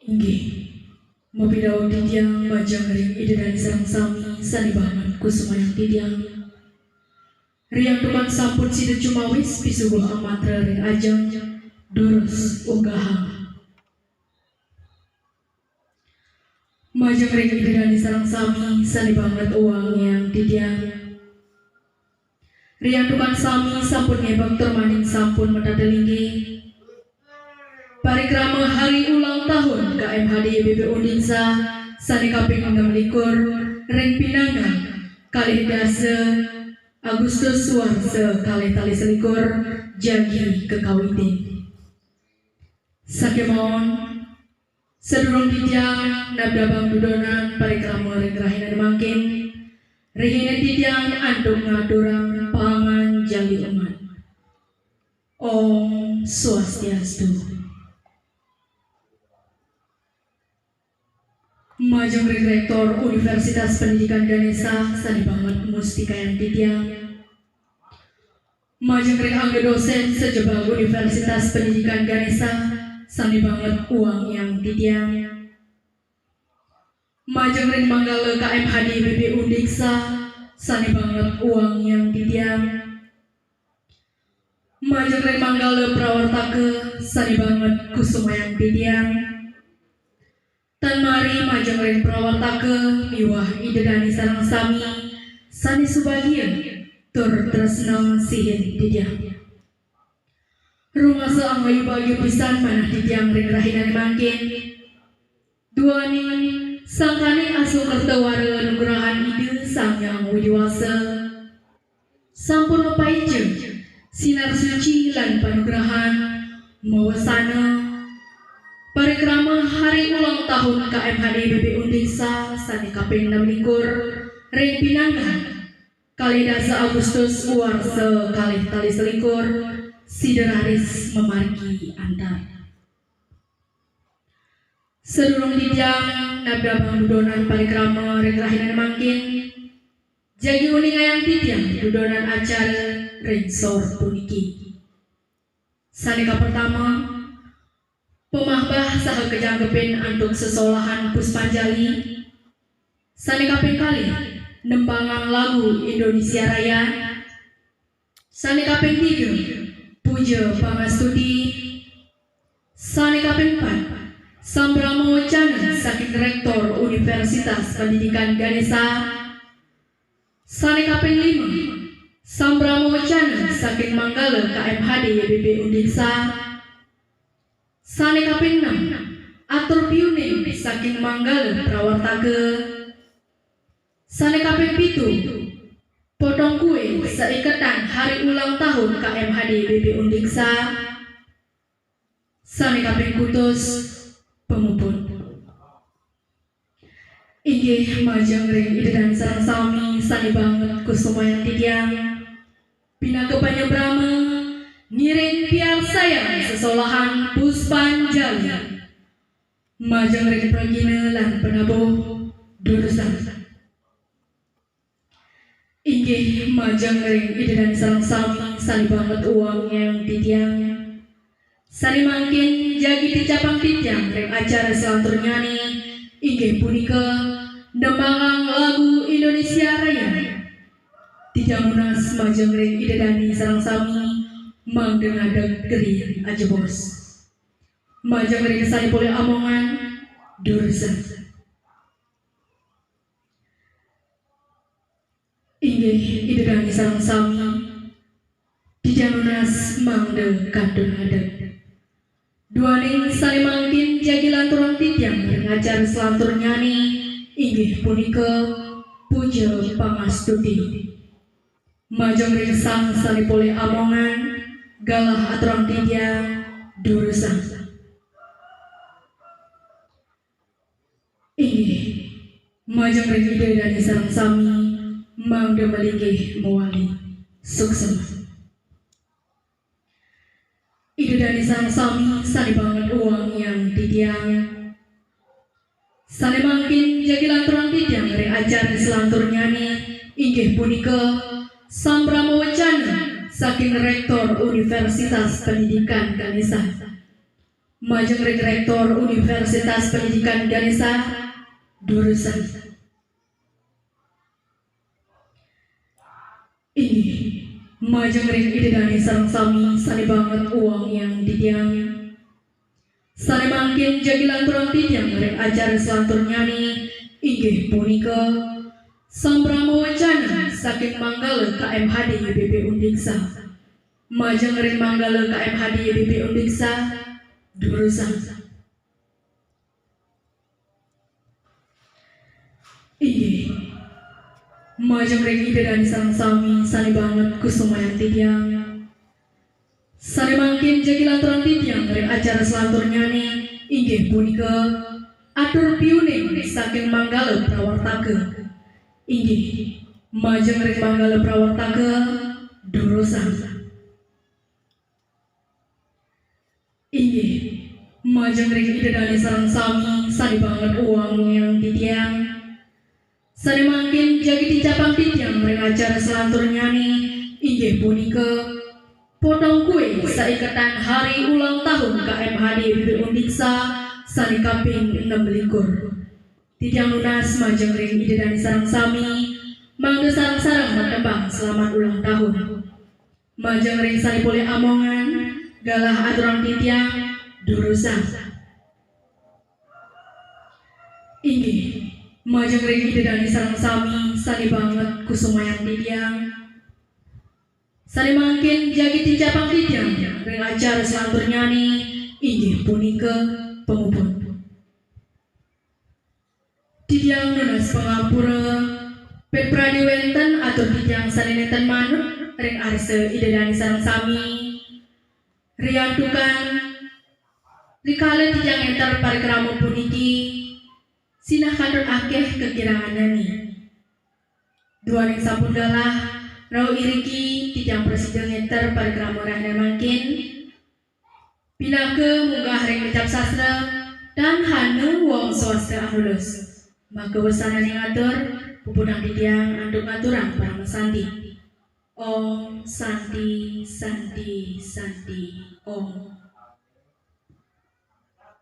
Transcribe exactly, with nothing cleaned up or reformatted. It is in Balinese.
Inggih, mapidaweg titiang majeng ring Ida Dané sareng sami sané banget kusumayang titiang. Riantukan sampun sida cumawis pisuguh amatra ring ajeng durus unggahang. Majeng ring Ida Dané sareng sami sané banget wangiang titiang. Riantukan sami sampun ngebek tur maning sampun matata linggih. Parikrama hari ulang tahun K M H D B P Undingsa sané kaping enem likur ring pinanggal kalih dasa Agustus warsa kalih tali selikur jagi kakawitin. Sakémaon, sadurung titiang nabdabang dudonan parikrama ring rahinané mangkin, rahinané titiang antuk ngaturang panganjali umat. Om Swastiastu. Majeng ring Rektor Universitas Pendidikan Ganesha sané banget mustikayang titiang. Majeng ring angga dosén sajebag Universitas Pendidikan Ganesha sané banget wangiang titiang. Majeng ring manggala K M H D B P Undingsa sané banget wangiang titiang. Majeng ring manggala prawartaka sané banget kusumayang titiang. Tan mari majeng ring prawartaka miwah Ida Dané sareng sami sané subagia tur tresna sihin titiang. Rumasa angayubagia pisan manah titiang ring rahinané mangkin. Duaning sangkaning asung kerta wara nugrahan Ida Sang Hyang Widhi Wasa. Sampun mapaica sinar suci lan panugrahan mawasana parikrama hari ulang tahun K M H D B P Undingsa sané kaping enem likur ring pinanggal kalih dasa Agustus warsa kalih tali selikur sida raris mamargi antar. Sadurung titiang nabdabang dudonan parikrama ring rahinané mangkin, jagi uningayang titiang dudonan acara ring sor puniki. Sané kapertama, pamahbah saha kajangkepin antuk sesolahan Puspanjali. Sané kaping kalih, nembangang lagu Indonesia Raya. Sané kaping tiga, puja pangastuti. Sané kaping pat, sambrama wacana saking Rektor Universitas Pendidikan Ganesha. Sané kaping lima, sambrama wacana saking manggala K M H D B P Undingsa. Sané kaping enem, atur piuning saking manggala prawartaka. Sané kaping pitu, potong kué saiketan hari ulang tahun K M H D B P Undingsa. Sané kaping kutus, pamuput. Inggih majeng ring Ida Dané sareng sami sané banget kusumayang titiang. Pinaka panyambrama ngiring piarsayang sesolahan Puspanjali. Majeng ring pragina lan panabuh durusang. Inggih majeng ring Ida Dané sareng sami sané banget wangiang titiang. Sané mangkin jagi ticapang titiang ring acara salanturnyané, inggih punika nembangang lagu Indonesia Raya. Titiang nunas majeng ring Ida Dané sareng sami mangda ngadeg gering ajebos. Majeng ring sané polih amongan, durusang. Inggih, Ida Dané sareng sami, titiang nunas mangda kantun ngadeg. Duaning sané mangkin jagi lanturang titiang ring acara salanturnyané, inggih punika puja pangastuti. Majeng ring sang sané polih amongan, galah aturang titiang durusang. Inggih, majeng ring Ida Dané sareng sami, mangda malinggih mawali. Suksma. Ida Dané sareng sami sané banget wangiang titiang. Sané mangkin jagi lanturang titiang ring acara salanturnyané, inggih punika sambrama wacana saking Rektor Universitas Pendidikan Ganesha. Majeng ring Rektor Universitas Pendidikan Ganesha, durusang. Inggih, majeng ring Ida Dane sareng sami sane banget wangiang titiang. Sane mangkin jagi lanturang titiang ring acara salanturnyané inggih punika sambrama wacana saking Manggala K M H D Y B P Undiksha. Majeng ring Manggala K M H D Y B P Undiksha, durusang. Inggih. Majeng ring Ida Dane sareng sami sane banget kusumayang titiang. Sane mangkin jagi lanturang titiang ring acara salanturnyané inggih punika atur piuning saking Manggala Prawartaka. Inggih. Majeng ring Manggala Prawartaka, durusang. Inggih, majeng ring Ida Dane sareng sami sane banget wangiang titiang. Sane mangkin jagi ticapang titiang ring acara salanturnyané inggih punika potong kue saiketan hari ulang tahun K M H D Y B P Undiksha sane kaping enam likur. Titiang nunas majeng ring Ida Dane sareng sami, mangda sareng-sareng matembang selamat ulang tahun. Majeng ring sane polih amongan, galah aturang titiang, durusang. Inggih, majeng ring Ida Dane sareng sami sane banget kusumayang titiang. Sane mangkin jagi ticapang titiang ring acara salanturnyané inggih punika pamuput. Titiang nunas pangampura, pit pradi wenten atur titiang sane nenten manut ring arsa Ida Dane sareng sami. Riantukan rikala titiang enter parikrama puniki, sinah kantun akeh kakiranganane. Duaning sampun galah, rauh iriki titiang prasida ngenter parikrama rahina mangkin. Pinaka munggah ring kecap sastra, tan hanu wong swasta anulus. Maka wesananing atur, puputang titiang antuk ngaturang parama santi. Om Santi, Santi, Santi, Om.